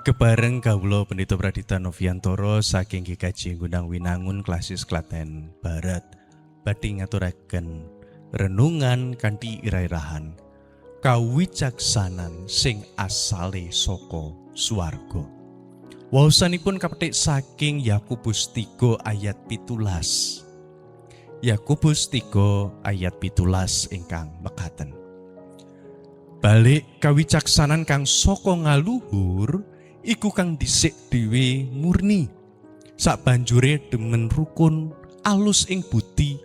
Kebareng kawula Pendeta Pradita Noviantoro saking GKJ Gundang Winangun Klasis Klaten Barat badhe ngaturaken renungan kanthi ira-irahan kawicaksanan sing asale saka swarga. Waosanipun kapetik saking Yakobus 3 ayat 17. Yakobus 3 ayat 17 ingkang mekaten. Balik kawicaksanan kang saka ngaluhur iku kang dhisik dhewe murni. Sabanjure demen rukun, alus ing budi,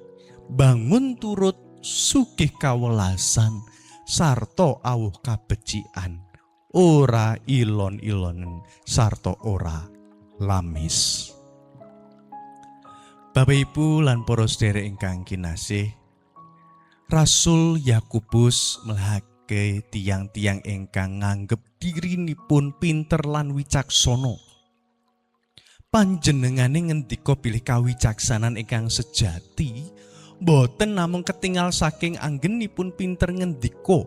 bangun turut, sugih kawelasan, sarta awuh kabecikan, ora ilon-ilonen sarta ora lamis. Bapak Ibu lan para sedherek ingkang kinasih, Rasul Yakobus melehake tiyang-tiyang ingkang nganggep dirinipun pinter lan wicaksana. Panjenengane ngendika bilih kawicaksanan ingkang sejati boten namung ketingal saking anggenipun pinter ngendika,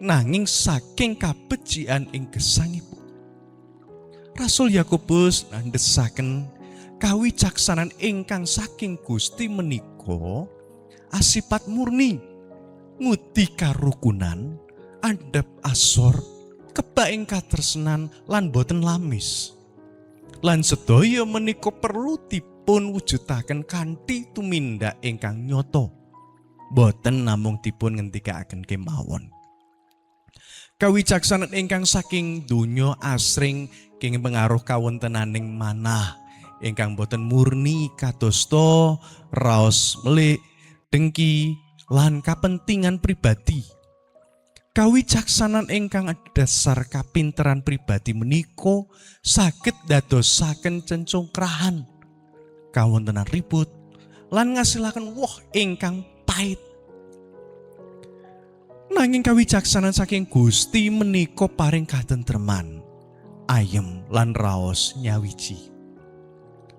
nanging saking kabecikan ing gesangipun. Rasul Yakobus nandhesaken kawicaksanan ingkang saking Gusti menika asipat murni, ngudi karukunan, andhap asor, kebak ing katresnan lan boten lamis. Lan sedaya menika perlu dipun wujudaken kanthi tumindak ingkang nyata. Boten namung dipun ngendikaaken kemawon. Kawicaksanan ingkang saking donya asring kenging pengaruh kawontenaning manah ingkang boten murni kadosta raos melik, dengki lan kapentingan pribadi. Kawicaksanan ingkang adhedhasar kapinteran pribadi menika saged dadosaken cencongkrahan, kawontenan ribut lan ngasilaken woh ingkang pait. Nanging kawicaksanan saking Gusti menika paring katentreman, ayem lan raos nyawiji.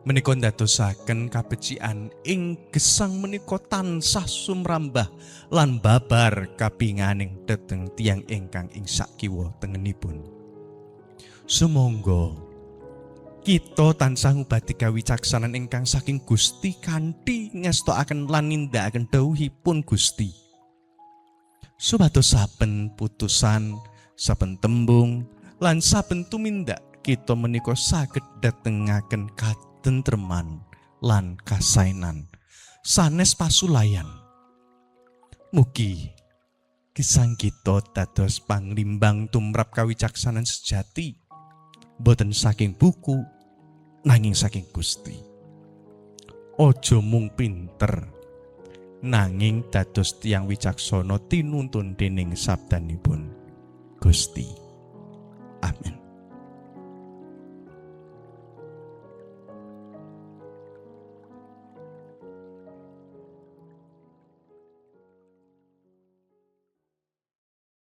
Menika ndadosaken kabecikan ing gesang menika tansah sumrambah lan babar kapinganing dhateng tiyang ingkang ing sakiwa tengenipun. Sumangga kita tansah ngubati kawicaksanan ingkang saking Gusti kanthi ngestokaken lan nindakaken dawuhipun Gusti. Supados saben putusan, saben tembung, lan saben tumindak kita menika saged datengaken katentreman lan kasainan sanes pasulayan. Mugi gesang kita dados panglimbang tumrap kawicaksanan sejati, boten saking buku nanging saking Gusti. Aja mung pinter, nanging dados tiyang wicaksana tinuntun dening sabdanipun Gusti. Amin.